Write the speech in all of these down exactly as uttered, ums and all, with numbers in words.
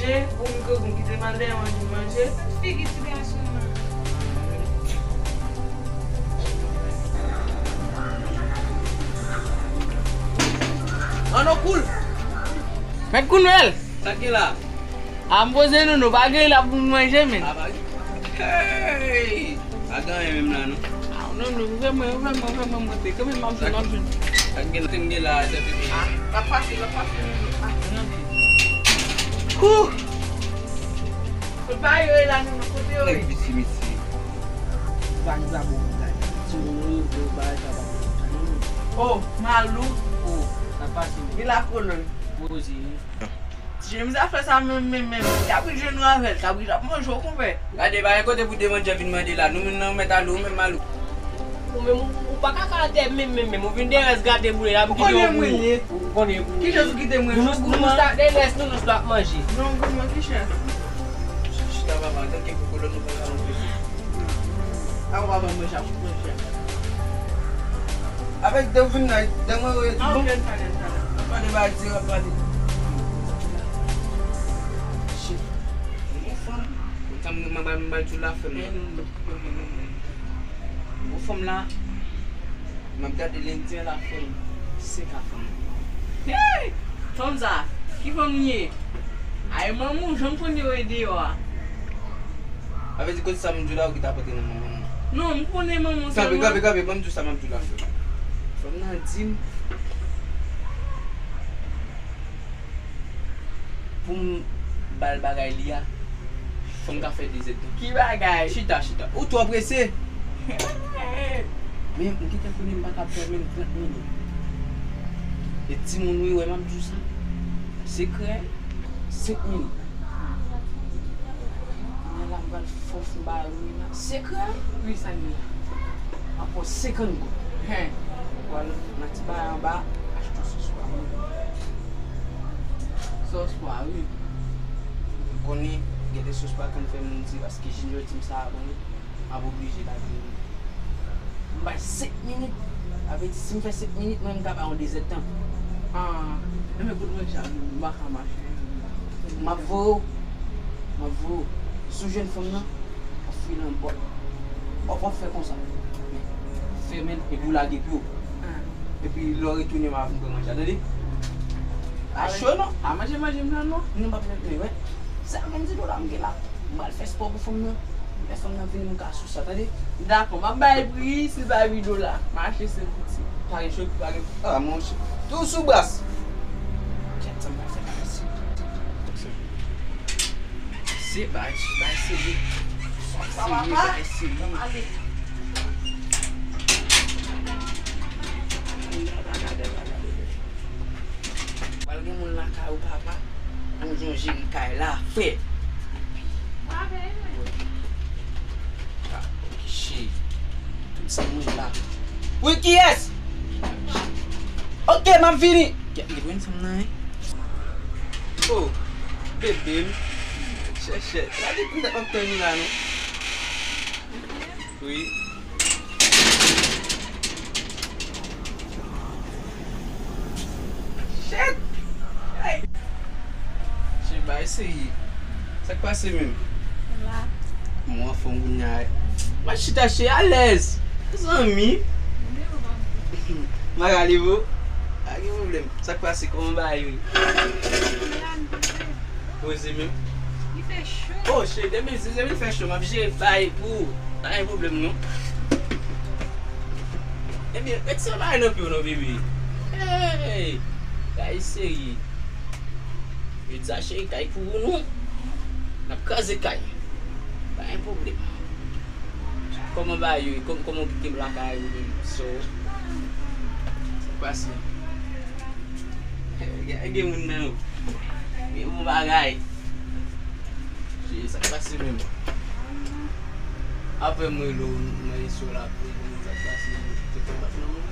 Ou m grangou kite m al dèyè manje m manje. Figi ti gason nan. Ann, Onkoul! Mèt Kounwèl! Sa k gen la? A, m poze nou, nou pa gen la pou m manje, men. A, pa gen. Hey! Pa gen anyen menm la, non. A, non, non, ouvè mwen, ouvè mwen, ouvè mwen, mwen te kanpe, m ap jwenn, m ap jwenn. Sa k gen, sa k gen la, chèf epi. A, l ap pase, l ap pase, men. A, nan. Kou! Kote pa yo ye la, non, kote yo ye? Nèg piti, mesye. Pa gen pa bon bagay. Si nou, nou, nou, bagay sa pa bon. Oh, Malou. Oh, sa pase. Vila Kolòn. Poze. Ti James a fè sa menm, menm, menm. Kabrit jwenn nou avè l. Kabrit ap manje w, konpè. Gade, pa gen kote pou demanjè vin mande la. Nou moun nan mèt ale, ou menm Malou. Ou menm, ou, ou pa ka ka atè menm, menm, menm. Ou vin dèyè rès gade boule la, m kite w pou ou. Ou konnen pou ou. Ki jan ou kite mwen? Nounous, nounous la, dèyè rès nounous la ap manje. Non, pou mwen, ki jan? Chita papa, tanke pou kolòn nou pa ka anpeche. A, ou pa ban mwen chak manje. Avèk dan vin nan, dan mwen wè. A, ok, n pale, n pale. N pale, ba di, n pale. Shit. Yon fanm. Konsa m, m, m, m, m, m, m, m, m, m, Bon, fanm la, m ap gade l, endyen la fanm, se ka fanm. Hey! Fanm sa, ki fanm li ye? Ay, manman w, jan m konn yo ye deyò a. Sa vle di kote sa m di w la, ou ki ta pote nan manman w? Non, m konnen manman w sèlman. Kanpe, kanpe, kanpe, ban m di w sa m ap di w la, frè. Fanm nan di m pou m ba l bagay li a, fò m ka fè de zèdtan. Ki bagay? Chita, chita. Ou twò prese. Men, m gentan konnen m pa ka pran menm trant minit. E timoun wi, wè m ap di w sa. Sekrè, senk minit. Kounye a la, m pral fè w fin ba yo wi la. Sekrè? Wi, sa n gen la? Ankò senkant goud. Hen. Ou al nan ti bagay anba, achte yon sòs pwa. Sòs pwa, wi. M konnen, gen de sòs pwa konn fè moun di, paske Junior di m sa a, konnen, m ap oblije lage. M bay senk minit. Sa vle di, si m fè senk minit, mwen, m ka bay yon de zèdtan. Ah, enben kout manje a, m pa ka mache. M ap voye w. M ap voye w. Si w jwenn fanm nan, w ap file yon bòt. W ap, w ap fè konsa. Fèmen l epi w lage pye w. Ah. Epi lè w retounen, m a vin pran manje a, tande? Pa cho, non. A manje, manje m nan, non. Non, m ap fè plen, wè. Sa menm ti dola m gen la. M pral fè spò pou fanm nan. Lè fanm nan vini, m ka sou sa, tande? Dakò, m ap bay pri, si l bay huit dola. M achte senk kouti. Pa gen cho, pa gen. Ah, monchè. Tou sou bras. Kèt, sa m pral fè la, mèsi. Se bay, bay seri. Bay seri, bay seri. Ale. Pral gen moun lakay ou, papa. Pou nou jere kay la, frè. Ah, ok, shit. Tout sa mwen la. Wi, kiyès? Ok, m ap vini. Kèt, li jwenn fanm nan, wi. Oh, bebe m. Chèchèt. Gade pou m t ap tann ou la, non. Wi. Shit! Hey! Shit, bay seri. Sa k pase menm? La. Mwen anfòm kounye a. Mwen chita che alèz. Zanmi. Mwen rale vo. Pa gen pwoblèm. Sa k pase? Kòman bagay yo ye? Poze menm. Li fè cho. Oh, cheri, depi, depi l fè cho, m ap jere bay pou ou. Pa gen pwoblèm, non. Ebyen, retire bagay nan pye w non, bebe. Hey! Kay seri. Yo di sa, cheri, kay pou ou, non. N ap kraze kay. Pa gen pwoblèm. Kòman bagay yo ye? Kòm-, kòman w kite m lakay ou menm? So, sa k pase? Gen, gen moun nan yo. Gen bon bagay. Se sa k pase menm. Apre m rele w, mwen sou la pou mwen sa k pase. Se fè bat nan moun.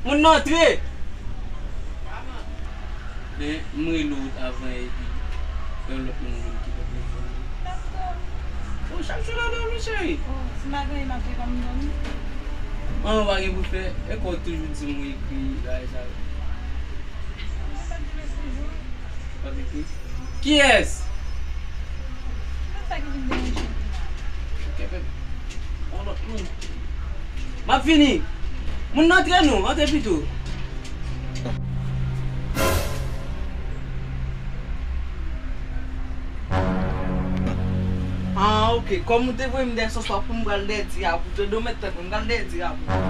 Moun nan antre! Men, m rele w avan epi yon lòt moun vin ki pa telefòn. Bon, chak jou nan dòmi, cheri. Oh, si m pa gen anyen, m ap fè kòm m dòmi. An, ou pa gen pou fè, e kò w toujou di m ou ekri bagay sa yo. Mwen pa t di m ekri, non. W ap ekri? Kiyès? Kiyès sa ki vin deranje m la? Ok, baby. Yon lòt moun. M ap vini. Moun nan, antre non, antre pito. Ah, ok. Kòm ou te voye m dèyè sòswa pou m pral dèyè ti a pou tande, w mèt tande, m pral dèyè ti a pou.